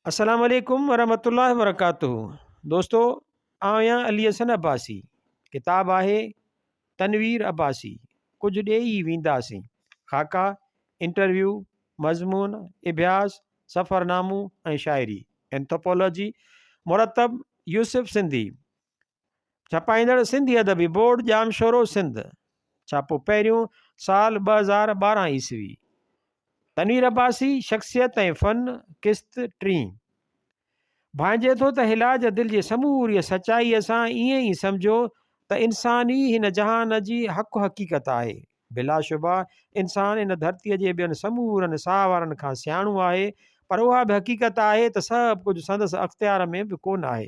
السلام عليڪم ورحمة الله وبرڪاته دوستو آئون آهيان علي حسن عباسي ڪتاب آهي تنوير عباسي ڪجهه ڏيئي وينداسين خاڪا انٽرويو مضمون اڀياس سفرنامو ۽ شاعري اينٿروپولوجي مرتب يوسف سنڌي ڇپائيندڙ سنڌي ادبي بورڊ ڄامشورو سنڌ ڇاپو پهريون سال 2012 عيسوي تنوير عباسي، شخصيت ۽ فن، قسط ٽين. ڀانئجي ٿو ته حلاج دل جي سموريء سچائيء سان ائين ئي سمجهيو ته انسان ئي هن جهان جي حق حقيقت آهي. بلاشبه انسان هن ڌرتيء جي ٻين سمورن ساهه وارن کان سياڻو آهي، پر اها به حقيقت آهي ته سڀ ڪجهه سندس اختيار ۾ به ڪونه آهي.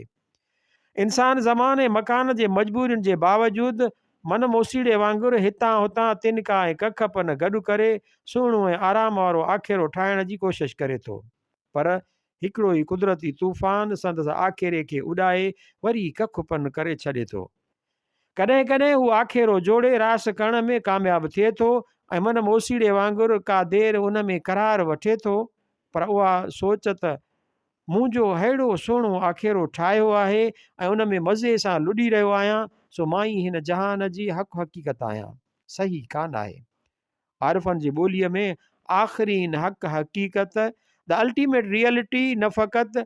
انسان زمان ۽ مڪان جي مجبورين جي باوجود من موسيڙي وانگر هتان هتان تنڪا ۽ ڪک پن گڏ ڪري سهڻو ۽ آرام وارو آکيرو ٺاهڻ جي ڪوشش ڪري ٿو پر هڪڙو ئي قدرتي طوفان سندس آکيري کي اڏائي وري ڪک پن ڪري ڇڏي ٿو. ڪڏهن ڪڏهن هو آکيرو جوڙي راس ڪرڻ ۾ ڪامياب ٿئي ٿو ۽ من موسيڙي وانگر ڪا دير ان ۾ قرار وٺي ٿو پر اها سوچ ته مون جو ههڙو سهڻو آکيرو ٺاهيو آهي ۽ ان ۾ مزي سان لڏي رهيو آهيان، سو مان ئي هن جهان جي حق حقيقت آهيان. صحيح ڪانه آهي. عارفن جي ٻوليء ۾ آخرين حق حقيقت، The Ultimate Reality، نه فقط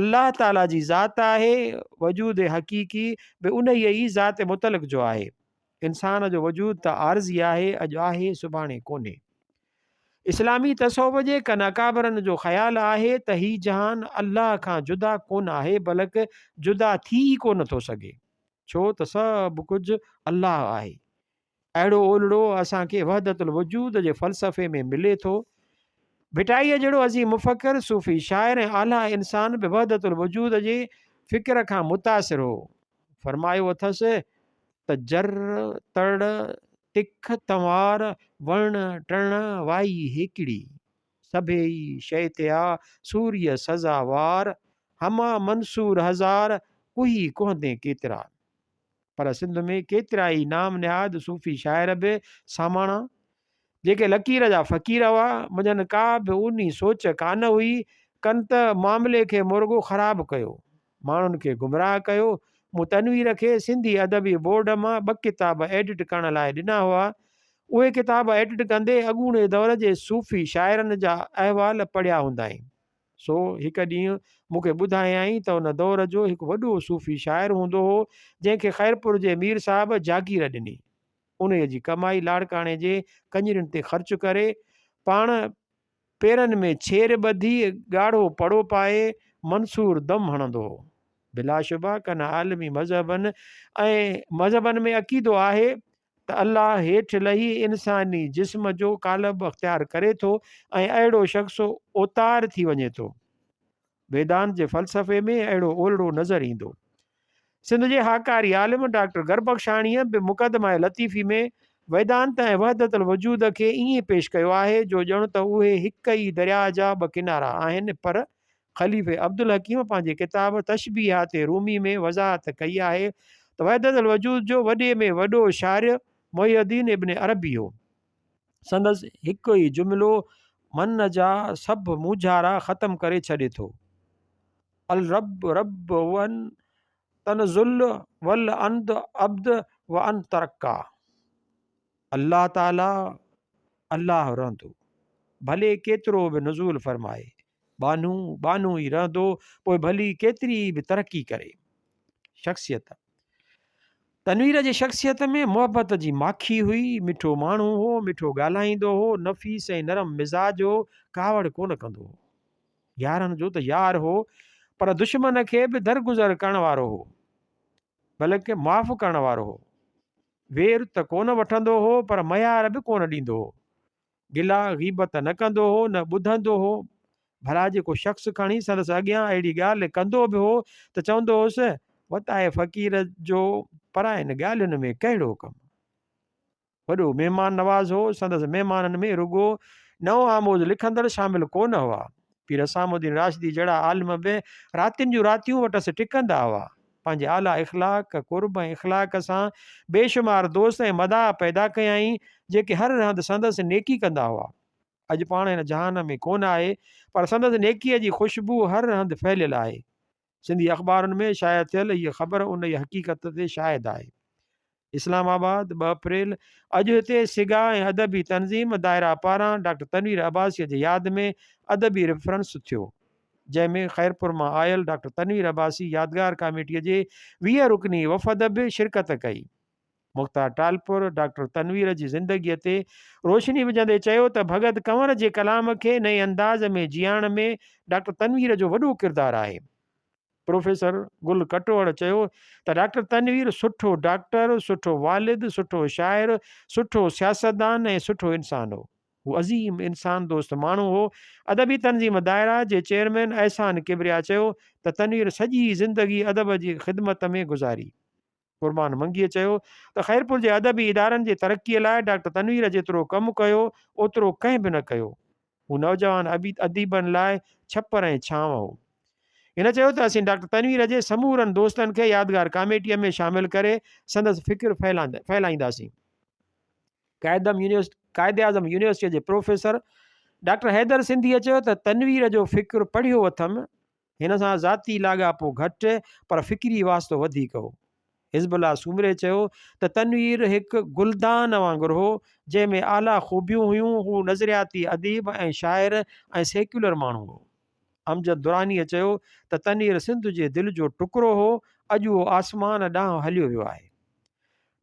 الله تعاليٰ جي ذات آهي، وجود حقيقي به انهيء ئي ذات مطلق جو آهي. انسان جو وجود ته عارضي آهي، اڄ آهي، سڀاڻي ڪونهي. اسلامي تصوف جي ڪن اڪابرن جو خيال آهي ته هي جهان الله کان جدا ڪونه آهي بلڪ جدا ٿي ئي ڪونه ٿو سگهي ڇو ته سڀ ڪجهه الله آهي. اهڙو اولڙو اسان کي وحدت الوجود جي فلسفي ۾ ملي ٿو. ڀٽائيء جهڙو عظيم مفڪر، صوفي شاعر ۽ اعليٰ انسان به وحدت الوجود جي فڪر کان متاثر هو. فرمايو اٿس ته جر، تڙ، تک، تنوار، وڻ، ٽڻ، وائي هيڪڙي. سڀيئي شيء ٿيا سوريء سزا وار، هما منصور هزار، ڪوهي ڪهندين ڪيترا. پر سنڌ ۾ ڪيترائي نام نهاد صوفي شاعر به ساماڻا، جيڪي لڪير جا فقير هئا، منجهن ڪا به اونهي سوچ ڪانه هئي، ڪن ته معاملي کي مورڳو خراب ڪيو. ماڻهن کي گمراهه ڪيو. مون تنوير کي سنڌي ادبي بورڊ مان ٻه ڪتاب ايڊٽ ڪرڻ لاء ڏنا هئا. اهي ڪتاب ايڊٽ ڪندي اڳوڻي دور جي صوفي شاعرن جا احوال پڙهيا هوندائين. سو هڪ ڏينهن مون کي ٻڌايائين ته ان دور جو هڪ وڏو صوفي شاعر هوندو هو، جنهن کي خيرپور جي مير صاحب جاگير ڏني. انهيء جي ڪمائي لاڙڪاڻي جي ڪڃرين تي خرچ ڪري، پاڻ پيرن ۾ ڇير ٻڌي، ڳاڙهو پڙو پائي، منصور دم هڻندو هو. بلاشبه ڪن عالمي مذهبن ۽ مذهبن ۾ عقيدو آهي ته الله هيٺ لهي انساني جسم جو قالب اختيار ڪري ٿو ۽ اهڙو شخص اوتار ٿي وڃي ٿو. ويدانت جي فلسفي ۾ اهڙو اولڙو نظر ايندو. سنڌ جي هاڪاري عالم ڊاڪٽر گربخشاڻيء به مقدمه لطيفي ۾ ويدانت ۽ وحدت الوجود کي ائين پيش ڪيو آهي جو ڄڻ ته اهي هڪ ئي درياء جا ٻه ڪنارا آهن پر خليفي عبدالحڪيم پنهنجي ڪتاب تشبيهات رومي ۾ وضاحت ڪئي آهي ته وحدت الوجود جو وڏي ۾ وڏو شارح محي الدين ابن عربي هو. سندس هڪ ئي جملو من جا سڀ مونجهارا ختم ڪري ڇڏي ٿو. الرب رب وان تنزل والعند عبد وان ترقا الله تعالي الله رهندو ڀلي ڪيترو به نزول فرمائي ٻانهو ٻانهو ئي رهندو پوء ڀلي ڪيتري به ترقي ڪري. شخصيت تنوير جي شخصيت ۾ محبت جي ماکي هئي، مٺو ماڻهو هو، مٺو ڳالهائيندو هو، نفيس ۽ نرم مزاج هو، ڪاوڙ ڪونه ڪندو هو. يارن جو ته يار هو، پر دشمن کي به درگذر ڪرڻ وارو هو، بلڪ معاف ڪرڻ وارو هو. وير ته ڪونه وٺندو هو، پر ميار به ڪونه ڏيندو هو. گلا غيبت نه ڪندو هو نه ٻڌندو هو. ڀلا جي ڪو شخص کڻي سندس اڳيان اهڙي ڳالهه ڪندو به هو ته چوندو هوس، وتائي فقير جو پراين ڳالهين ۾ ڪهڙو ڪم. وڏو مهمان نواز هو، سندس مهمانن ۾ رڳو نئون آموز لکندڙ شامل ڪونه هئا. پير حسام الدين راشدي جهڙا عالم به راتين جون راتيون وٽس ٽڪندا هئا. پنهنجي اعليٰ اخلاق، قرب ۽ اخلاق سان بيشمار دوست ۽ مداح پيدا ڪيائين، جيڪي هر هنڌ سندس نيڪي ڪندا هئا. اڄ پاڻ هن جهان ۾ ڪونه آهي، پر سندس نيڪيء جي خوشبوء هر هنڌ ڦهليل آهي. سنڌي اخبارن ۾ شايع ٿيل هيء خبر انهيء حقيقت تي شاهد آهي. اسلام آباد، 2 اپريل، اڄ هتي سگا ۽ ادبي تنظيم دائره پاران ڊاڪٽر تنوير عباسيء جي ياد ۾ ادبي ريفرنس ٿيو، جنهن ۾ خيرپور مان آيل ڊاڪٽر تنوير عباسي يادگار ڪاميٽيء جي 20 رڪني وفد به شرڪت ڪئي. مختار ٽالپر ڊاڪٽر تنوير جي زندگيء تي روشني وجهندي چيو ته ڀڳت ڪنور جي ڪلام کي نئين انداز ۾ جيئارڻ ۾ ڊاڪٽر تنوير جو وڏو ڪردار آهي. پروفيسر گل ڪٽوهڙ چيو ته ڊاڪٽر تنوير سٺو ڊاڪٽر، سٺو والد، سٺو شاعر، سٺو سياستدان ۽ سٺو انسان هو. هو عظيم انسان دوست ماڻهو هو. ادبي تنظيم دائره جي چيئرمين احسان ڪبريا چيو ته تنوير سڄي زندگي ادب جي خدمت ۾ گذاري. قربان منگيء چيو ته خيرپور جي ادبي ادارن جي ترقيء لاء ڊاڪٽر تنوير جيترو ڪم ڪيو، اوترو ڪنهن به نه ڪيو. هو نوجوان اديبن لاء ڇپر ۽ ڇانو هو. هن چيو ته اسين ڊاڪٽر تنوير جي سمورن دوستن کي يادگار ڪاميٽيء ۾ شامل ڪري سندس فڪر ڦهلائينداسين. قائداعظم يونيورسٽيء جي پروفيسر ڊاڪٽر حيدر سنڌيء چيو ته تنوير جو فڪر پڙهيو اٿم، هن سان ذاتي لاڳاپو گهٽ پر فڪري واسطو وڌيڪ هو. حزب الله سومري چيو ته تنوير هڪ گلدان وانگر هو، جنهن ۾ اعليٰ خوبيون هيون، هو نظرياتي اديب ۽ شاعر ۽ سيڪيولر ماڻهو هو. امجد درانيء چيو ته تنوير سنڌ جي دل جو ٽڪرو هو، اڄ اهو آسمان ڏانهن هليو ويو آهي.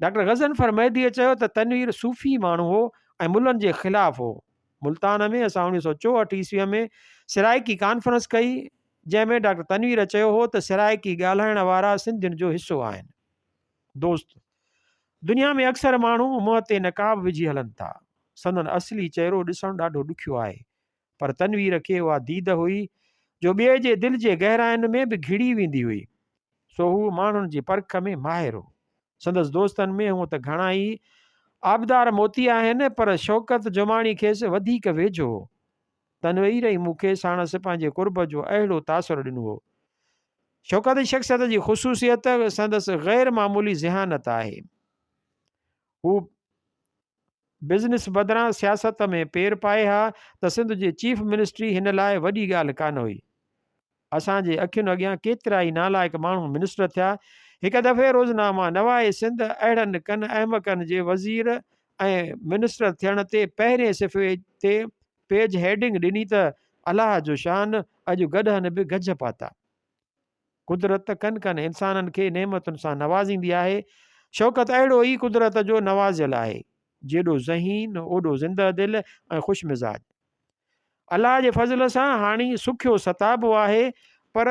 ڊاڪٽر غضنفر مهديء چيو ته تنوير صوفي ماڻهو هو ۽ ملن جي خلاف هو. ملتان ۾ اسان 1964 عيسويء ۾ سرائيڪي ڪانفرنس ڪئي، جنهن ۾ ڊاڪٽر تنوير چيو هو ته سرائيڪي ڳالهائڻ وارا سنڌين جو حصو آهن. دوست! دنيا ۾ اڪثر ماڻهو منهن تي نقاب وجهي هلن ٿا. سندن اصلي چهرو ڏسڻ ڏاڍو ڏکيو آهي. پر تنوير کي اها ديد هئي، جو ٻئي جي دل جي گهراين ۾ به گهڙي ويندي هئي. سو هو ماڻهن جي پرک ۾ ماهر هو. سندس دوستن ۾ هونء ته گهڻا ئي آبدار موتي آهن، پر شوڪت جماڻي کيس وڌيڪ ويجهو هو. تنوير ئي مون کي ساڻس پنهنجي قرب جو اهڙو تاثر ڏنو هو. شوڪت جي شخصيت جي خصوصيت سندس غير معمولي ذهانت آهي. هو بزنس بدران سياست ۾ پير پائي ها ته سنڌ جي چيف منسٽري هن لاء وڏي ڳالهه ڪانه هئي. اسان جي اکين اڳيان ڪيترائي نالائق ماڻهو منسٽر ٿيا. هڪ دفعي روزنامه نواء سنڌ اهڙن ڪن احمقن جي وزير ۽ منسٽر ٿيڻ تي پهرين صفحي تي پيج هيڊنگ ڏني ته الله جو شان اڄ گڏهن به گج پاتا. قدرت ڪن ڪن انسانن کي نعمتن سان نوازيندي آهي. شوڪت اهڙو ئي قدرت جو نوازيل آهي. جيڏو ذهين اوڏو زنده دل ۽ خوش مزاج. الله جي فضل سان هاڻي سکيو ستابو آهي پر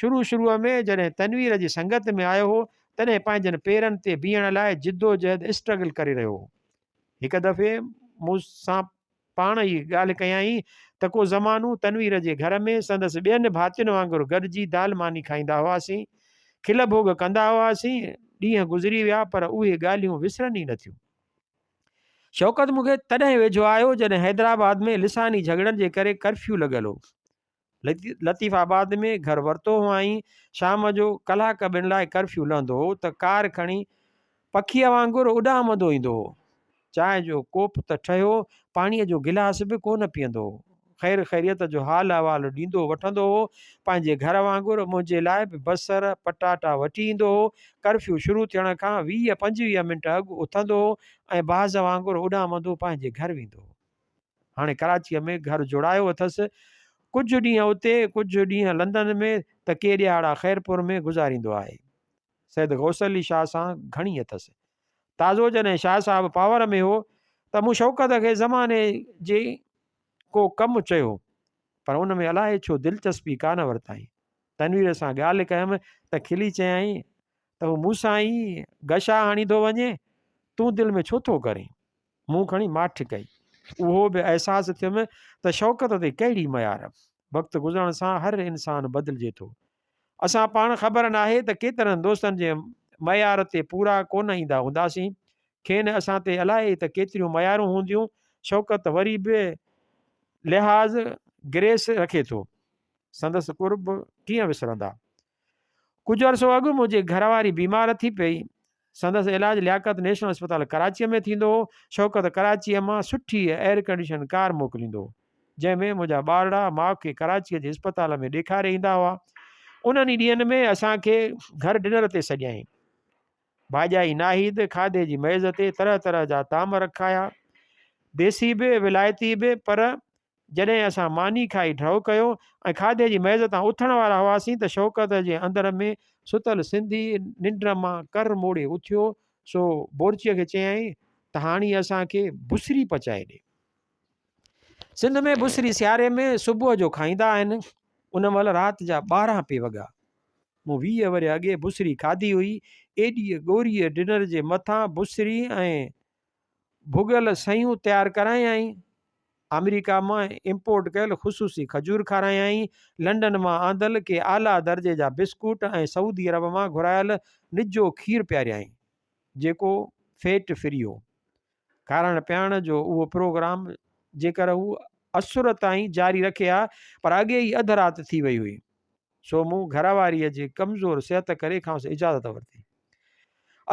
شروع شروع ۾ جڏهن تنوير جي سنگت ۾ آيو هو تڏهن پنهنجن پيرن تي بيهڻ لاء جدوجهد Struggle ڪري رهيو هو. هڪ دفعي مون سان پاڻ ئي ڳالهه ڪيائين ته ڪو زمانو تنوير جي گهر ۾ سندس ٻين ڀاتين وانگر گڏجي دال ماني کائيندا هئاسين، کل ڀوڳ ڪندا هئاسين، ڏينهن گذري ويا پر اهي ڳالهيون وسرن ئي نٿيون. شوڪت مون کي تڏهن ويجهو آيو جڏهن حيدرآباد ۾ لساني جهڳڙن جي ڪري ڪرفيو لڳل هو. لطيف آباد ۾ گهر ورتو هئائين. شام جو ڪلاڪ ٻن لاء ڪرفيو لهندو هو ته ڪار کڻي پکيء وانگر اڏامندو ايندو هو. چانهه جو ڪوپ ته ٺهيو، پاڻيء جو گلاس به ڪونه پيئندو هو. خير خيريت جو حال احوال ڏيندو وٺندو هو. پنهنجي گهر وانگر منهنجي لاء به بصر، پٽاٽا وٺي ايندو هو. ڪرفيو شروع ٿيڻ کان 20 25 منٽ اڳ اٿندو هو ۽ باز وانگر اڏامندو پنهنجي گهر ويندو هو. هاڻي ڪراچيء ۾ گهر جوڙايو اٿس. ڪجهه ڏينهن اتي، ڪجهه ڏينهن لندن ۾ ته ڪي ڏهاڙا خيرپور ۾ گذاريندو آهي. سيد غوث علي شاهه سان گهڻي اٿس. تازو جڏهن شاهه صاحب پاور ۾ هو ته مون شوڪت کي زماني جي ڪو ڪم چيو پر ان ۾ الائي ڇو دلچسپي ڪانه ورتائين. تنوير سان ڳالهه ڪيم ته کلي چيائين ته هو مون سان ئي گشا هڻي ٿو وڃي، تون دل ۾ ڇو ٿو ڪرين؟ مون کڻي ماٺ ڪئي. اهو به احساس ٿيم ته شوڪت تي ڪهڙي ميار. وقت گذرڻ سان هر انسان بدلجي ٿو. اسان پاڻ خبر ناهي ته ڪيترن دوستن جي معيار تي پورا ڪونه ايندا هونداسين. کين اسان تي الائي ته ڪيتريون معيارون هونديون. شوڪت وري به لحاظ، Grace، رکي ٿو. سندس قرب ڪيئن وسرندا. ڪجهه عرصو اڳ منهنجي گهر واري بيمار ٿي پئي. سندس علاج لياقت نيشنل اسپتال ڪراچيء ۾ ٿيندو هو. شوڪت ڪراچيء مان سٺي ايئرڪنڊيشن ڪار موڪليندو هو، جنهن ۾ منهنجا ٻارڙا ماء کي ڪراچيء جي اسپتال ۾ ڏيکاري ايندا هئا. انهن ئي ڏينهن ۾ اسان کي گهر ڊنر تي سڏيائين. ڀاڄائي ناهيد کاڌي جي ميز تي طرح طرح جا طعام رکايا. ديسي به، ولايتي به، پر جڏهن اسان ماني کائي ڍؤ ڪيو ۽ کاڌي جي ميز تان اٿڻ وارا هئاسين ته شوڪت جي اندر ۾ ستل سنڌي ننڊ مان ڪر موڙي اٿيو، سو بورچيء کي چيائين ته هاڻي اسان کي بسري پچائي ڏي. سنڌ ۾ بسري سياري ۾ صبح جو کائيندا آهن. ان مهل رات جا 12 پئي وڳا. مون 20 ورهيه اڳي بسري کاڌي هئي. ايڏيء ڳوريء ڊنر جي مٿان بسري ۽ ڀڳل سيون تيار ڪرايائين. آمريڪا مان امپورٽ ڪيل خصوصي کجور کارايائين. لنڊن مان آندل ڪي اعليٰ درجي جا بسڪوٽ ۽ سعودي عرب مان گهرايل نجو کير پياريائين، جيڪو فيٽ فري هو. کارائڻ پيارڻ جو اهو پروگرام جيڪر هو عصر تائين جاري رکي ها، پر اڳي ئي اڌ رات ٿي وئي هئي. سو مون گهر واريء جي ڪمزور صحت ڪري کانئس اجازت ورتي.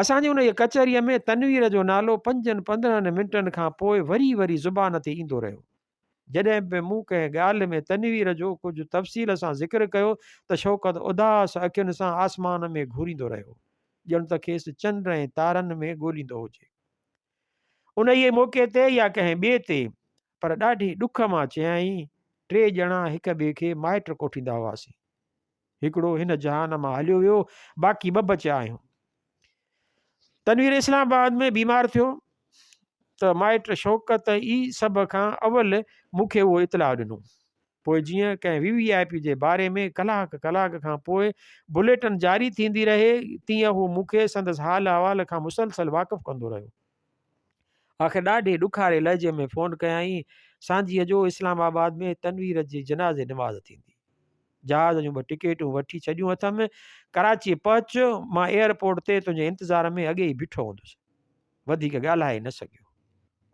اسان جي انهيء ڪچهريء ۾ تنوير جو نالو پنجن 15 منٽن کان پوء وري وري زبان تي ايندو رهيو. جڏهن به مون ڪنهن ڳالهه ۾ تنوير جو ڪجهه تفصيل سان ذڪر ڪيو ته شوڪت اداس اکين سان آسمان ۾ گهوريندو رهيو، ڄڻ ته کيس چنڊ ۽ تارن ۾ ڳوليندو هجي. انهيء موقعي تي يا ڪنهن ٻئي تي، پر ڏاڍي ڏک مان چيائين، ٽي ڄڻا هڪ ٻئي کي مائٽ ڪوٺيندا هئاسين. هڪڙو هن جهان مان هليو ويو، باقي ٻه بچيا آهيون. تنوير اسلام آباد ۾ بيمار ٿيو ته مائٽ شوڪت ئي سڀ کان اول مون کي اهو اطلاع ڏنو. پوء جيئن ڪنهن وي وي آء پي جي باري ۾ ڪلاڪ ڪلاڪ کان پوء بليٽن جاري ٿيندي رهي، تيئن هو مون کي سندس حال احوال کان مسلسل واقف ڪندو رهيو. آخر ڏاڍي ڏکاري لهجي ۾ فون ڪيائين، سانجهيء جو اسلام آباد ۾ تنوير جي جنازي نماز ٿيندي. جهاز جون ٻه ٽڪيٽون وٺي ڇڏيون اٿم. ڪراچيء پهچ، مان ايئرپورٽ تي تنهنجي انتظار ۾ اڳي ئي بيٺو هوندس. وڌيڪ ڳالهائي نه سگهيو.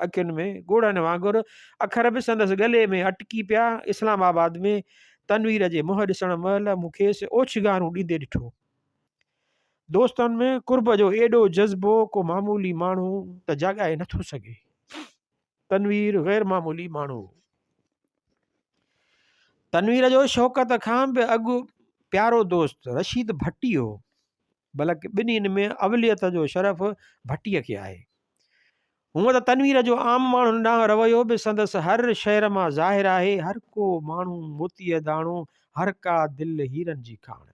اکين ۾ ڳوڙهن وانگر اکر به سندس ڳلي ۾ اٽڪي پيا. اسلام آباد ۾ تنوير جي منهن ڏسڻ مهل مون کيس اوڇنگارون ڏيندي ڏٺو. دوستن ۾ قرب جو ايڏو جذبو ڪو معمولي ماڻهو ته جاڳائي نٿو سگهي. تنوير غير معمولي ماڻهو هو. تنوير جو شوڪت کان به اڳ پيارو دوست رشيد ڀٽي هو. بلڪ ٻنهين ۾ اوليت جو شرف ڀٽيء کي آهي. هونء ته تنوير جو عام ماڻهن ڏانهن رويو به سندس هر شعر مان ظاهر آهي، هر ڪو ماڻهو موتيء داڻو، هر ڪا دل هيرن جي کاڻ.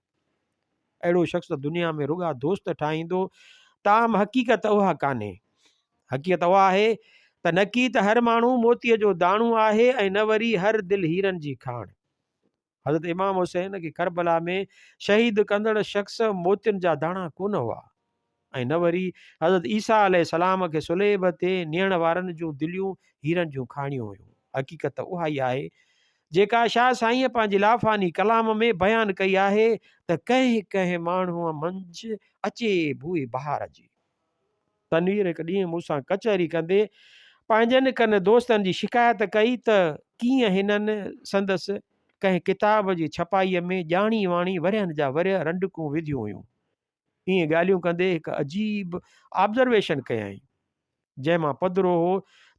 اهڙو شخص ته دنيا ۾ رڳا دوست ٺاهيندو، تاهم حقيقت اها ڪانهي. حقيقت اها آهي ته نڪي ته هر ماڻهو موتيء جو داڻو آهي ۽ نه وري هر دل هيرن جي کاڻ. حضرت امام حسين کي ڪربلا ۾ شهيد ڪندڙ شخص موتين جا داڻا ڪونه هئا ۽ نه وري حضرت عيسيٰ عليه السلام کي صليب تي نيڻ وارن جون دليون هيرن جون کاڻيون هيون. حقيقت اها ئي آهي جيڪا شاهه سائينء پنهنجي لافاني ڪلام ۾ بيان ڪئي آهي ته ڪنهن ڪنهن ماڻهوء منجهه اچي بوء بهار جي. تنوير هڪ ڏينهن مون سان ڪچهري ڪندي پنهنجن ڪن دوستن جي شڪايت ڪئي ته ڪيئن هنن سندس ڪنهن ڪتاب جي ڇپائيء ۾ ڄاڻي واڻي ورهين جا ورهيه رنڊڪون وڌيون هيون. ائين ڳالهيون ڪندي هڪ عجيب آبزرويشن ڪيائين، جنهن مان پڌرو هو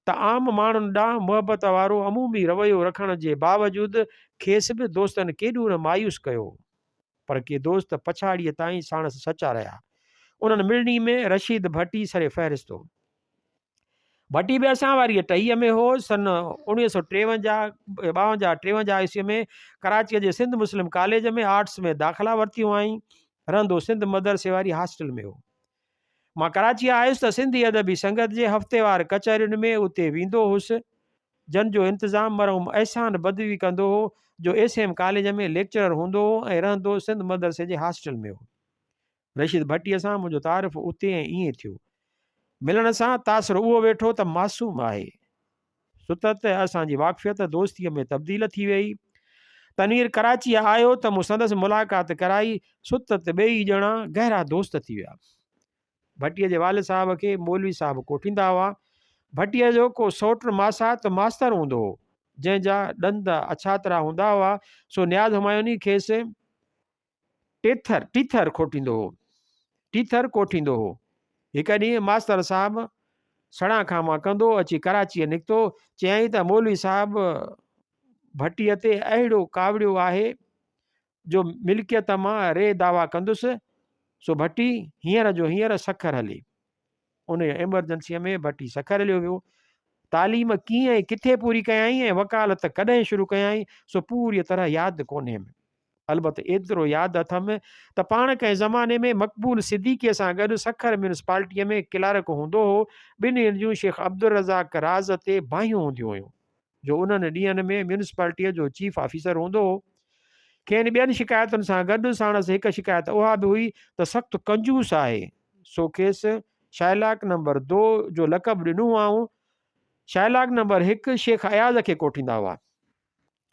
ته عام ماڻهن ڏانهن محبت وارو عمومي رويو رکڻ جي باوجود کيس به دوستن ڪيڏو نه مايوس ڪيو هو. پر ڪي دوست پڇاڙيء تائين ساڻس سچا رهيا. انهن مڙني ۾ رشيد ڀٽي سر فهرست هو. ڀٽي به اسان واريء ٽهيء ۾ هو. سن 1953، 52، 53 عيسويء ۾ ڪراچيء جي سنڌ مسلم ڪاليج ۾ آرٽس ۾ داخلا ورتي هئائين. رهندو سنڌ مدرسي واري هاسٽل ۾ هو. مان ڪراچيء آيس ته سنڌي ادبي سنگت جي هفتيوار ڪچهرين ۾ اتي ويندو هوس. جن جو انتظام مرحوم احسان بدوي ڪندو هو، جو ايس ايم ڪاليج ۾ ليڪچرر هوندو هو ۽ رهندو سنڌ مدرسي جي هاسٽل ۾ هو. رشيد ڀٽيء سان منهنجو تعارف اتي ۽ ائين ٿيو. ملڻ سان تاثر اهو ويٺو ته معصوم آهي. ستت اسان جي واقفيت دوستيء ۾ تبديل ٿي ويئي. تنوير ڪراچيء آيو ته مون سندس ملاقات ڪرائي، ستت ٻيئي ڄڻا گهرا دوست ٿي ويا. ڀٽيء جي والد صاحب کي مولوي صاحب ڪوٺيندا هئا. ڀٽيء جو ڪو سئوٽ ماسات ماستر هوندو هو، جنهن جا ڏند اڇاترا هوندا هئا، سو نياز همايوني کيس ٽيٿر، Teether، کوٽيندو هو. ٽيٿر ڪوٺيندو هو. هڪ ڏينهن ماستر صاحب سڙان کان مان ڪندو اچي ڪراچيء نڪتو. چيائين ته مولوي صاحب ڀٽيء تي اهڙو ڪاوڙيو آهي جو ملڪيت مان ري دعويٰ ڪندس، سو ڀٽي هينئر جو هينئر سکر هلي. انهيء ايمرجنسيء ۾ ڀٽي سکر هليو ويو. تعليم ڪيئن ۽ ڪٿي پوري ڪيائين ۽ وڪالت ڪڏهن شروع ڪيائين، سو پوريء طرح ياد ڪونهيم. البت ايترو ياد اٿم ته پاڻ ڪنهن زماني ۾ مقبول صديقيء سان گڏ سکر ميونسپالٽيء ۾ ڪلارڪ هوندو هو. ٻنهين جون شيخ عبدالرزاق راز تي باهيون هونديون هيون، جو انهن ڏينهن ۾ ميونسپالٽيء جو چيف آفيسر هوندو هو. کين ٻين شڪايتن سان گڏ ساڻس هڪ شڪايت اها به هئي ته سخت ڪنجوس آهي، سو کيس شائلاڪ نمبر دو جو لقب ڏنو هئائون. شائلاڪ نمبر هڪ شيخ اياز کي ڪوٺيندا هئا.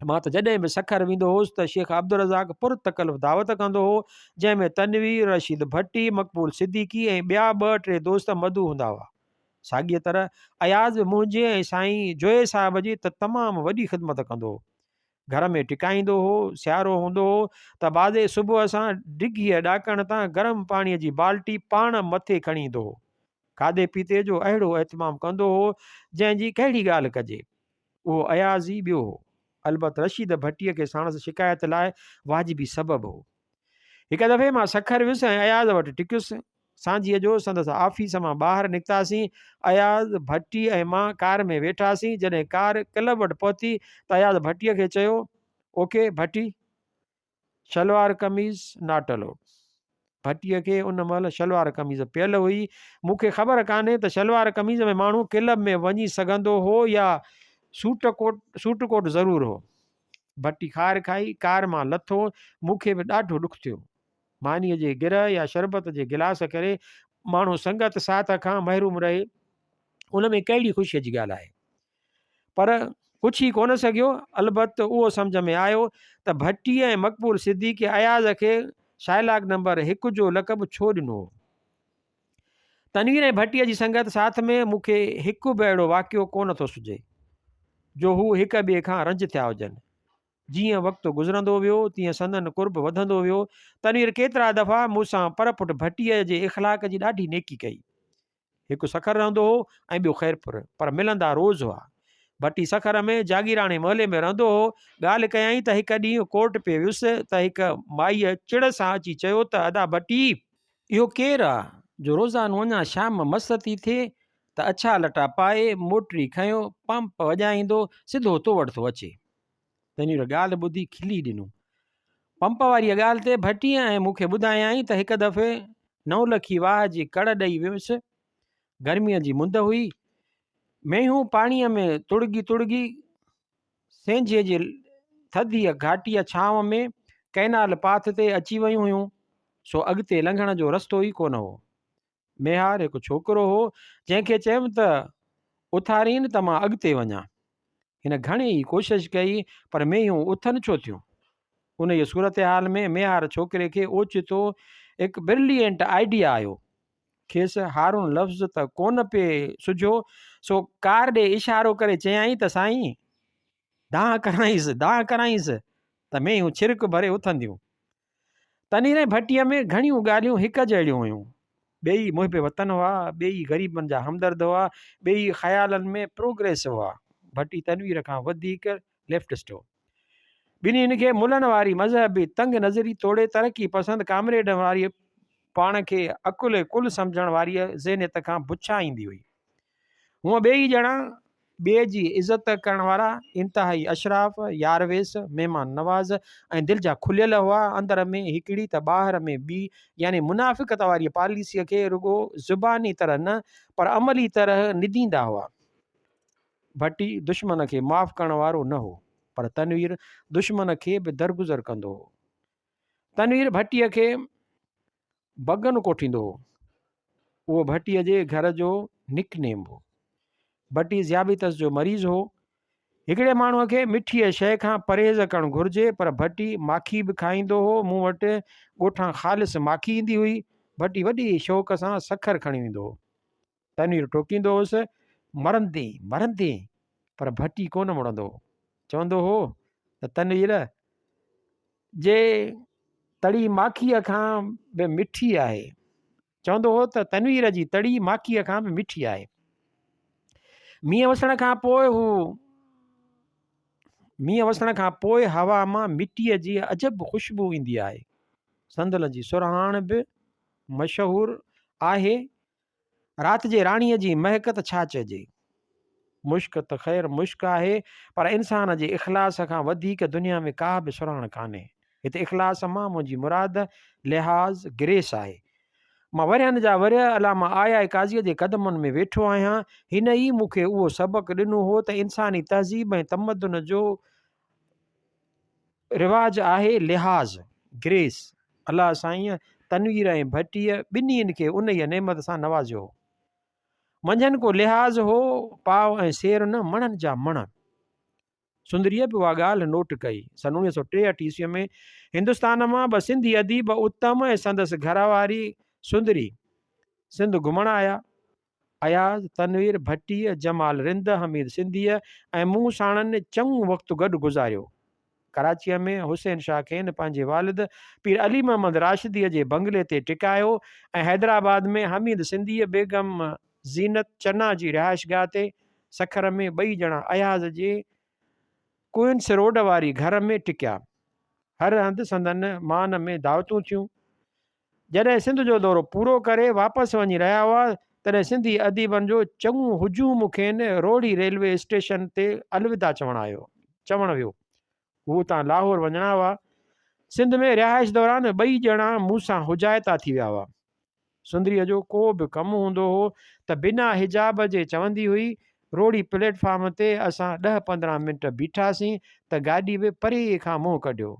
مان ته جڏهن به سکر ويندو هوس ته شيخ عبدالرزاق پرتڪلف دعوت ڪندو هو، جنهن ۾ تنوير، رشيد ڀٽي، مقبول صديقي ۽ ٻيا ٻه ٽي دوست مدعو هوندا هئا. ساڳيء طرح اياز به منهنجي ۽ سائين جويي صاحب جي ته تمام وڏي خدمت ڪندو هو. گهر ۾ ٽڪائيندو هو، سيارو هوندو هو ته بعضي صبح سان ڊگهيء ڏاڪڻ تان گرم پاڻيء جي بالٽي پاڻ مٿي کڻي ايندو هو. کاڌي پيتي جو اهڙو اهتمام ڪندو هو، جنهن جي ڪهڙي ڳالهه ڪجي. اهو اياز ئي ٻيو هو. البت رشيد ڀٽيء کي ساڻس شڪايت لاء واجبي سبب هو. هڪ دفعي مان سکر ويس ۽ اياز وٽ ٽڪيس. سانجهيء جو سندس آفيس مان ٻاهر نڪتاسين. اياز، ڀٽي ۽ مان ڪار ۾ ويٺاسين. جڏهن ڪار ڪلب وٽ پهتي ته اياز ڀٽيء کي چيو، اوڪي ڀٽي! شلوار قميص not allowed. ڀٽيء کي ان مهل شلوار قميص پيل هئي. مون کي خبر ڪانهي ته شلوار قميص ۾ ماڻهو ڪلب ۾ وڃي سگهندو هو يا سوٽ ڪوٽ، سوٽ ڪوٽ ضرور هو. ڀٽي خار کائي ڪار مان لٿو. مون کي به ڏاڍو ڏک ٿيو. مانيء جي گرهه يا شربت جي گلاس ڪري ماڻهو سنگت ساٿ کان محروم رهي، ان ۾ ڪهڙي خوشيء جي ڳالهه آهي. پر پڇي ڪونه سگهيو. البت اهو سمجهه ۾ آيو ته ڀٽي ۽ مقبول صديقي اياز کي شائلاڪ نمبر هڪ جو لقب ڇو ڏنو هو. تنوير ۽ ڀٽي جي سنگت ساٿ ۾ مون کي هڪ به اهڙو واقعو ڪونه ٿو سجهي، جو هو هڪ ٻئي کان رنج ٿيا هجن. جيئن وقت گذرندو ويو، تيئن سندن قرب وڌندو ويو. تنوير ڪيترا دفعا مون سان پر پٽ ڀٽي جي اخلاق جي ڏاڍي نيڪي ڪئي. هڪ سکر رهندو هو ۽ ٻيو خيرپور، پر ملندا روز هئا. ڀٽي سکر ۾ جاگيراڻي محلي ۾ رهندو هو. ڳالهه ڪيائين ته هڪ ڏينهن ڪورٽ پئي ويس ته هڪ مائيء چڙ سان اچي چيو ته ادا ڀٽي! اهو ڪير آ جو روزانو اڃا شام مس ٿي ٿئي ته اڇا لٽا پائي، موٽري کنيو، پمپ وڄائيندو سڌو تو وٽ ٿو اچي. تنوير ڳالهه ٻڌي کلي ڏنو. پمپ واريء ڳالهه تي ڀٽيء ۽ مون کي ٻڌايائين ته هڪ دفعي نولکي واهه جي ڪڙ ڏئي ويس. گرميء جي مند هئي. مينهون پاڻيء ۾ تڙڳي تڙڳي سينجهي جي ٿڌيء گهاٽيء ڇانو ۾ ڪئنال پاٿ تي اچي ويون هيون، سو اڳتي لنگهڻ جو رستو ئي ڪونه هو. ميهار هڪ ڇوڪرو هو، جنهن کي چيم ته اٿارين ته مان اڳتي وڃان. هن گهڻي ئي ڪوشش ڪئي، پر مينهون اٿن ڇو ٿيون؟ انهيء صورتحال ۾ ميهار ڇوڪري کي اوچتو هڪ برليئنٽ آئيڊيا آيو. کيس هارون لفظ ته ڪونه پئي سجهيو، سو ڪار ڏي اشارو ڪري چيائين ته سائين! دانهن ڪرائينس، دانهن ڪرائينس ته مينهون ڇرڪ ڀري اٿنديون. تنير ۽ ڀٽيء ۾ گهڻيون ڳالهيون هڪ جهڙيون هيون. ٻيئي محب وطن هئا، ٻيئي غريبن جا همدرد هئا، ٻيئي خيالن ۾ پروگريسو هئا. ڀٽي تنوير کان وڌيڪ ليفٽسٽ هو. ٻنهين کي ملن واري مذهبي تنگ نظري توڙي ترقي پسند ڪامريڊن واري پاڻ کي عقل ڪل سمجهڻ واريء ذهنيت کان بڇان ايندي هئي. هونء ٻيئي ڄڻا ٻئي جي عزت ڪرڻ وارا، انتهائي اشراف، يارويس، مهمان نواز ۽ دل جا کليل هئا. اندر ۾ هڪڙي ته ٻاهر ۾ ٻي يعني منافقت واريء پاليسيء کي رڳو زباني طرح نه پر عملي طرح نديندا هئا. ڀٽي دشمن کي معاف ڪرڻ وارو نه هو، پر تنوير دشمن کي به درگذر ڪندو هو. تنوير ڀٽيء کي بگن ڪوٺيندو هو. اهو ڀٽيء جي گهر جو نڪ نيم هو. ڀٽي ذيابيطس جو مريض هو. هڪڙي ماڻهوء کي مٺيء شيء کان پرهيز ڪرڻ گهرجي، پر ڀٽي ماکي به کائيندو هو. مون وٽ ڳوٺان خالص ماکي ايندي هئي. ڀٽي وڏي شوق سان سکر کڻي ويندو هو. تنوير ٽوڪيندو هوس، مرندين، مرندين! پر ڀٽي ڪونه مڙندو هو. چوندو هو ته تنوير جي تڙي ماکيء کان به مٺي آهي. چوندو هو ته تنوير جي تڙي ماکيء کان به مٺي آهي. مينهن وسڻ کان پوء هو مينهن وسڻ کان پوء هوا مان مٽيء جي عجب خوشبو ايندي آهي. صندل جي سرهاڻ به مشهور آهي. رات جي راڻيء جي مهڪ ته ڇا چئجي. مشڪ ته خير مشڪ آهي، پر انسان جي اخلاص کان وڌيڪ دنيا ۾ ڪا به سرهاڻ ڪانهي. هتي اخلاص مان منهنجي مراد لحاظ، Grace، آهي. مان ورهين جا ورهيه علامه آء آء قاضيء جي قدمن ۾ ويٺو آهيان. هن ئي مون کي اهو سبق ڏنو هو ته انساني تهذيب ۽ تمدن جو رواج آهي لحاظ، Grace. الله سائينء تنوير ۽ ڀٽيء ٻنهين کي انهيء نعمت سان نوازيو هو. منجهن ڪو لحاظ هو، پاء ۽ سير نه مڻن جا مڻ. سندريء به اها ڳالهه نوٽ ڪئي. سن 1963 عيسويء ۾ هندستان مان ٻه سنڌي اديب اتم ۽ سندس گهر واري سندري سنڌ گهمڻ آيا. اياز، تنوير ڀٽيء، جمال رند، حميد سنڌيء ۽ مون ساڻن چڱو وقت گڏ گذاريو. ڪراچيء ۾ حسين شاهه کين پنهنجي والد پير علي محمد راشديء جي بنگلي تي ٽڪايو ۽ حيدرآباد ۾ حميد سنڌيء بيگم زينت چنا جي رهائشگاهه تي سکر ۾ ٻئي ڄڻا اياز جي ڪوئنس روڊ واري گهر ۾ ٽڪيا. هر هنڌ سندن مان ۾ دعوتون ٿيون. جڏهن سنڌ جو دورو پورو ڪري واپس وڃي رهيا هئا، تڏهن سنڌي اديبن جو چڱو هجوم کين روهڙي ريلوي اسٽيشن تي الوداع چوڻ آيو، چوڻ ويو. هو اتان لاهور وڃڻا هئا. سنڌ ۾ رهائش دوران ٻئي ڄڻا مون سان حجائتا ٿي ويا هئا. سندريء جو ڪو به ڪم هوندو هو ته بنا حجاب جي چوندي هئي. روهڙي پليٽ فارم تي اسان ڏهه 15 منٽ بيٺاسين ته گاڏي به پري کان منهن ڪڍيو.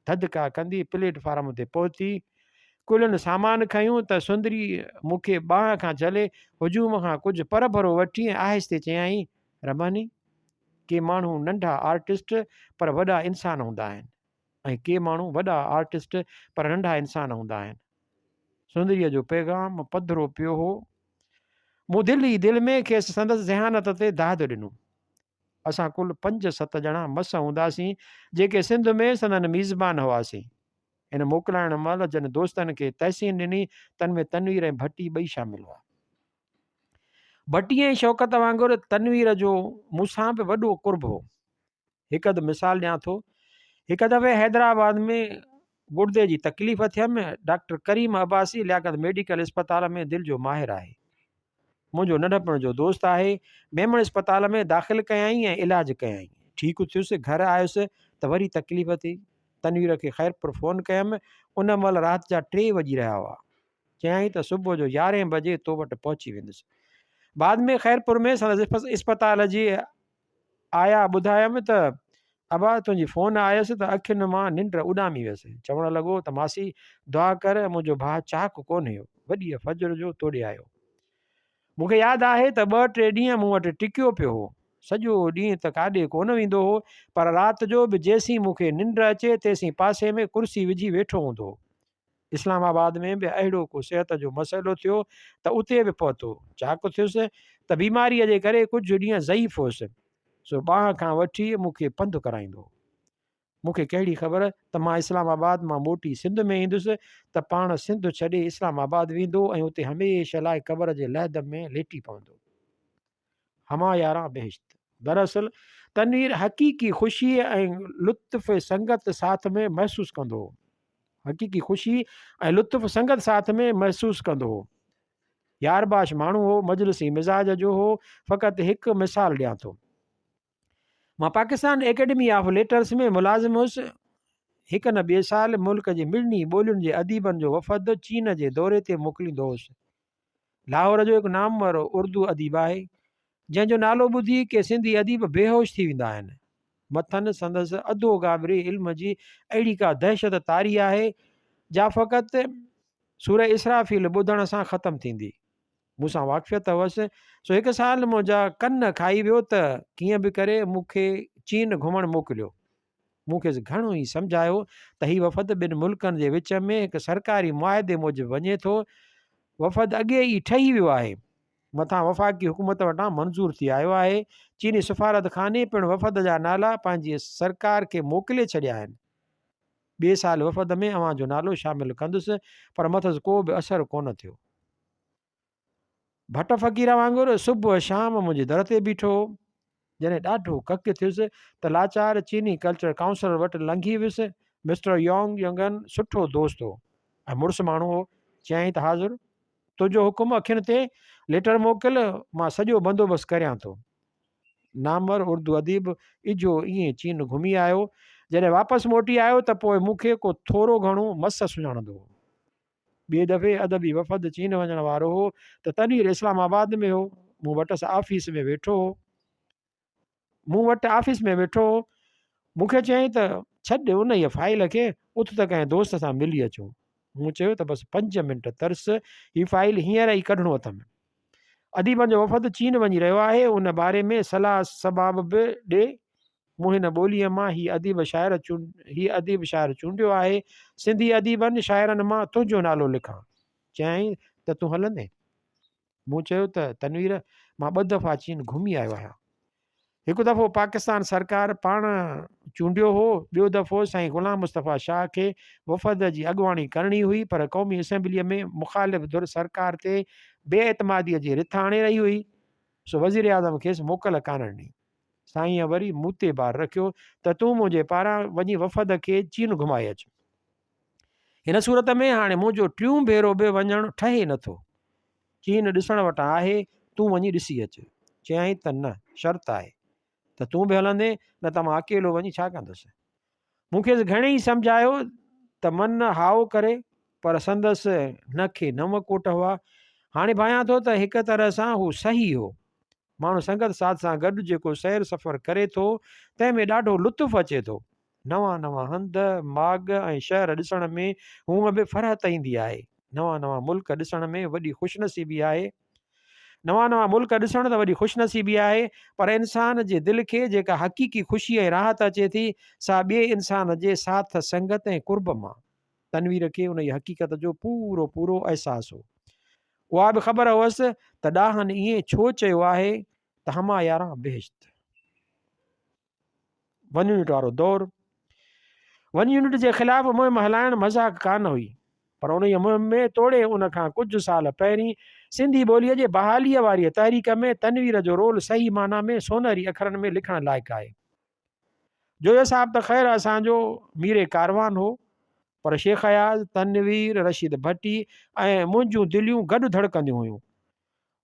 ڌڌڪا ڪندي پليٽ فارم تي پهتي. ڪلهن سامان کنيو ته سندري مون کي ٻانهن کان جهلي هجوم کان ڪجهه پرڀرو وٺي ۽ آهستي چيائين، رباني! ڪي ماڻهو ننڍا آرٽسٽ پر وڏا انسان هوندا آهن ۽ ڪي ماڻهو وڏا آرٽسٽ پر ننڍا انسان هوندا آهن. سندريء جو پيغام پڌرو پيو هو. مون دل ئي دل ۾ کيس سندس ذهانت تي داد ڏنو. اسان ڪل پنج ست ڄڻا مس هونداسين، جيڪي سنڌ ۾ سندن ميزبان هئاسين. هن موڪلائڻ مهل جن دوستن کي تحسين ڏني، تن ۾ تنوير ۽ ڀٽي ٻئي شامل هئا. ڀٽي ۽ شوڪت وانگر تنوير جو مون سان به وڏو قرب هو. هڪ اڌ مثال ڏيان ٿو. هڪ دفعي حيدرآباد ۾ گڙدي جي تڪليف ٿيم. ڊاڪٽر ڪريم عباسي لياقت ميڊيڪل اسپتال ۾ دل جو ماهر آهي. منهنجو ننڍپڻ جو دوست آهي. ميمڻ اسپتال ۾ داخل ڪيائين ۽ علاج ڪيائين. ٺيڪ ٿيس، گهر آيس ته وري تڪليف ٿي. تنوير کي خيرپور فون ڪيم، ان مهل رات جا ٽي وڄي رهيا هئا. چيائين ته صبح جو يارهين بجي تو وٽ پهچي ويندس. بعد ۾ خيرپور ۾ سندس اسپتال جي آيا ٻڌايم ته ابا تنهنجي فون آيس ته اکين مان ننڊ اڏامي ويس. چوڻ لڳو ته ماسي دعا ڪر منهنجو ڀاء چاڪ ڪونهي وڏيء فجر جو توڏي آيو. مون کي ياد آهي ته ٻه ٽي ڏينهن مون وٽ ٽڪيو پيو هو. سڄو ڏينهن ته ڪاڏي ڪونه ويندو هو پر رات جو به جيسين مون کي ننڊ اچي تيسين پاسي ۾ ڪرسي وجهي ويٺو هوندو هو. اسلام آباد ۾ به اهڙو ڪو صحت جو مسئلو ٿيو ته اتي به پهتو. چاڪ ٿيس ته بيماريء جي ڪري ڪجهه ڏينهن ضعيف هوس، سو ٻانهن کان وٺي مون کي پنڌ ڪرائيندو هو. مون کي ڪهڙي خبر ته مان اسلام آباد مان موٽي سنڌ ۾ ايندس ته پاڻ سنڌ ڇڏي اسلام آباد ويندو ۽ اتي هميشه لاء قبر جي لحد ۾ ليٽي پوندو. هما ياران بهشت. دراصل تنوير حقيقي خوشيء ۽ لطف سنگت ساٿ ۾ محسوس ڪندو هو. حقيقي خوشي ۽ لطف سنگت ساٿ ۾ محسوس ڪندو هو. يار باش ماڻهو هو، مجلسي مزاج جو هو. فقط هڪ مثال ڏيان ٿو. مان پاڪستان ايڪيڊمي آف ليٽرس ۾ ملازم هيس. هڪ نه ٻئي سال ملڪ جي مڙني ٻولين جي اديبن جو وفد چين جي دوري تي موڪليندو هوس. لاهور جو هڪ نامور اردو اديب آهي، جنهن جو نالو ٻڌي ڪي سنڌي اديب بيهوش ٿي ويندا آهن. مٿن سندس اڌو گابري علم جي اهڙي ڪا دهشت طاري آهي، جا فقط سوره اسرافيل ٻڌڻ سان ختم ٿيندي. مون سان واقفيت هئس، سو هڪ سال منهنجا ڪن کائي ويو ته ڪيئن به ڪري مون کي چين گهمڻ موڪليو. مون کيس گهڻو ئي سمجهايو ته هي وفد ٻن ملڪن جي وچ ۾ هڪ سرڪاري معاهدي موجب وڃي ٿو، وفد اڳي ئي ٺهي ويو آهي، مٿان وفاقي حڪومت وٽان منظور ٿي آيو آهي، چيني سفارتخاني پڻ وفد جا نالا پنهنجي سرڪار کي موڪلي ڇڏيا آهن، ٻئي سال وفد ۾ اوهان جو نالو شامل ڪندس، پر مٿس ڪو به اثر ڪونه ٿيو. ڀٽ فقير وانگر صبح شام منهنجي در تي بيٺو هو. جڏهن ڏاڍو ڪڪ ٿيس ته لاچار چيني ڪلچر ڪائونسلر وٽ لنگهي ويس. مسٽر يونگ ينگن سٺو دوست هو ۽ مڙس ماڻهو هو. چيائين ته حاضر، تنهنجو حڪم اکين تي، ليٽر موڪل، مان سڄو بندوبست ڪريان ٿو. نامور اردو اديب اجهو ائين چين گهمي آيو. جڏهن واپس موٽي آيو ته پوء مون کي ڪو ٿورو گهڻو مس سڃاڻندو هو. ٻئي دفعي ادبي وفد چين وڃڻ وارو هو ته تنوير اسلام آباد ۾ هو. مون وٽس آفيس ۾ ويٺو هو. مون وٽ آفيس ۾ ويٺو هو. مون کي چيائين ته ڇڏ انهيء فائيل کي، اٿ ته ڪنهن دوست سان ملي اچون. مون چيو ته بس پنج منٽ ترس، هي فائيل هينئر ئي ڪڍڻو اٿم. اديبن جو وفد چين وڃي رهيو آهي، ان باري ۾ صلاح سباب به ڏي. مون هن ٻوليء مان هي اديب شاعر هي اديب شاعر چونڊيو آهي، سنڌي اديبن شاعرن مان تنهنجو نالو لکان. چيائين ته تون هلندين؟ مون چيو ته تنوير مان ٻه دفعا چين گهمي آيو آهيان. هڪ دفعو پاڪستان سرڪار پاڻ چونڊيو هو، ٻيو دفعو سائين غلام مصطفيٰ شاهه کي وفد جي اڳواڻي ڪرڻي هئي پر قومي اسيمبليء ۾ مخالف ڌر سرڪار تي بي اعتماديء جي رٿ آڻي رهي هئي، سو وزيراعظم کيس موڪل ڪانه ڏني. سائينء وري مون تي بار رکيو ته تون منهنجي پاران وڃي وفد کي چين گهمائي اچ. هن صورت ۾ هاڻي منهنجو ٽيون ڀيرو به وڃڻ ٺهي نه ٿو. چين ڏسڻ وٽان آهي، تون وڃي ڏسي اچ. چيائين ته نه، شرط آهي ته تون به هلندين، نه ته مان اڪيلو وڃي ڇا ڪندس. مون کيس گهڻي ئي سمجهايو ته من هائو ڪري، پر سندس نه کي نو ڪوٽ هئا. هاڻي ڀانيان ٿو ته هڪ طرح سان هو صحيح هو. ماڻهو سنگت ساٿ سان گڏ جيڪو سير سفر ڪري ٿو، تنهن ۾ ڏاڍو لطف اچي ٿو. نوان نوان هنڌ، ماڳ ۽ شهر ڏسڻ ۾ هونء به فرحت ايندي آهي. نوان نوان ملڪ ڏسڻ ۾ وڏي خوشنصيبي آهي. نوان نوان ملڪ ڏسڻ ته وڏي خوشنصيبي آهي، پر انسان جي دل کي جيڪا حقيقي خوشي ۽ راحت اچي ٿي، سا ٻئي انسان جي ساٿ، سنگت ۽ قرب مان. تنوير کي انهيء حقيقت جو پورو پورو احساس هو. اها به خبر هئس ته ڏاهن ائين ڇو چيو آهي ته هما ياران بهشت. ون يونٽ وارو دور، ون يونٽ جي خلاف مهم هلائڻ مذاق ڪانه هئي، پر انهيء مهم ۾ توڙي ان کان ڪجهه سال پهرين سنڌي ٻوليء جي بحاليء واريء تحريڪ ۾ تنوير جو رول صحيح معنيٰ ۾ سونهري اکرن ۾ لکڻ لائق آهي. جويو صاحب ته خير اسان جو مير ڪاروان هو، پر شيخ اياز، تنوير، رشيد ڀٽي ۽ منهنجون دليون گڏ ڌڙڪنديون هيون.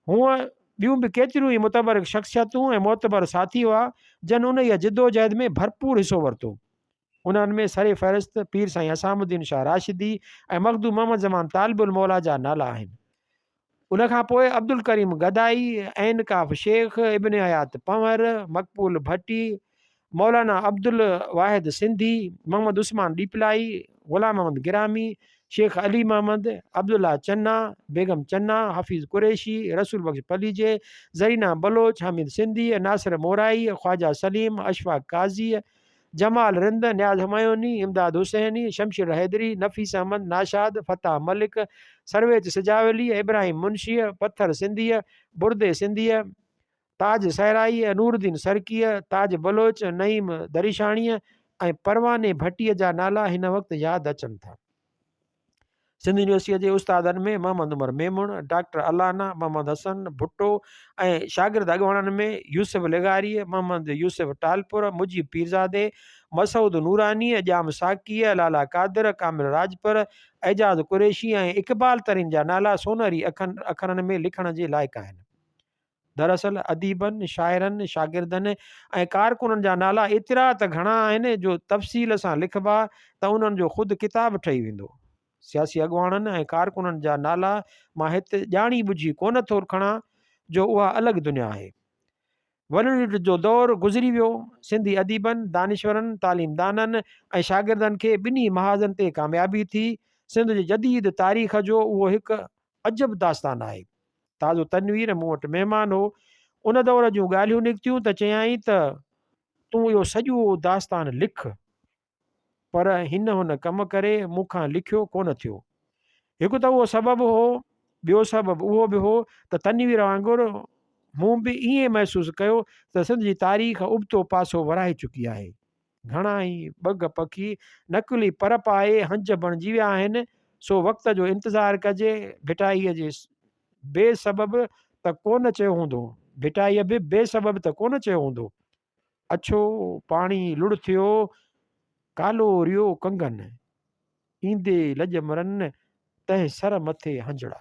هونء ٻيون به ڪيتريون ئي متبرڪ شخصيتون ۽ معتبر ساٿي هئا، جن انهيء جدوجهد ۾ ڀرپور حصو ورتو. انهن ۾ سر فهرست پير سائين حسام الدين شاهه راشدي ۽ مخدوم محمد زمان طالب الموليٰ جا نالا آهن. ان کان پوء عبدالڪريم گدائي، عين ڪاف شيخ، ابن حيات پنهور، مقبول ڀٽي، مولانا عبدالواحد سنڌي، محمد عثمان ڏيپلائي، غلام محمد گرامي، شيخ علي محمد، عبدالله چنا، بيگم چنا، حفيظ قريشي، رسول بخش پليجي، زرينا بلوچ، حميد سنڌي، ناصر مورائي، خواجه سليم، اشفاق قاضي، جمال رند، نياز همايوني، امداد حسيني، شمشير حيدري، نفيس احمد ناشاد، فتاح ملڪ، سرويچ سجاولي، ابراهيم منشي، پٿر سنڌيء، بردي سنڌيء، تاج صحرائيء، نورالدين سرڪيء، تاج بلوچ، نعيم دريشاڻيء ۽ پرواني ڀٽيء جا نالا هن وقت ياد اچن ٿا. سنڌ يونيورسٽيء جي استادن ۾ محمد عمر ميمڻ، ڊاڪٽر الانا، محمد حسن ڀٽو ۽ شاگرد اڳواڻن ۾ يوسف لغاريء، محمد يوسف ٽالپر، مجيب پيرزادي، مسعود نورانيء، ڄام ساقيء، لالا قادر، ڪامل راڄپر، اعجاز قريشي ۽ اقبال ترين جا نالا سونهري اکرن ۾ لکڻ جي لائق آهن. دراصل اديبن، شاعرن، شاگردن ۽ ڪارڪنن جا نالا ايترا ته گهڻا آهن جو تفصيل سان لکبا ته انهن جو خود ڪتاب ٺهي ويندو. سياسي اڳواڻن ۽ ڪارڪنن جا نالا مان هت ڄاڻي ٻجهي ڪونه ٿو کڻان جو اها الڳ دنيا آهي. ون يونٽ جو دور گذري ويو. سنڌي اديبن، دانشورن، تعليمدانن ۽ شاگردن کي ٻنهي محاذن تي ڪاميابي ٿي. سنڌ جي جديد تاريخ جو اهو هڪ عجب داستان آهي. تازو تنوير مون وٽ مهمان هو. ان دور جون ڳالهيون نڪتيون ته چيائين ته تون اهو سڄو داستان لک. پر هن هن ڪم ڪري مون کان لکيو ڪونه ٿيو. هڪ ته اهو سبب هو، ٻيو سبب اهو به هو ته تنوير وانگر مون به ائين محسوس ڪيو ته سنڌ جي تاريخ ابتو پاسو ورائي چڪي آهي. گهڻا ئي ٻگهه پکي نقلي پر پائي هنج بڻجي ويا آهن، سو وقت جو انتظار ڪجي. ڀٽائيء جي بي سبب ته ڪو نه چيو هوندو. ڀٽائيء به بي سبب ته ڪو نه چيو هوندو. اڇو پاڻي لڙ ٿيو، ڪالو ريو ڪنگن. ايندي لڄ مرن، تنهن سر مٿي هنجڙا.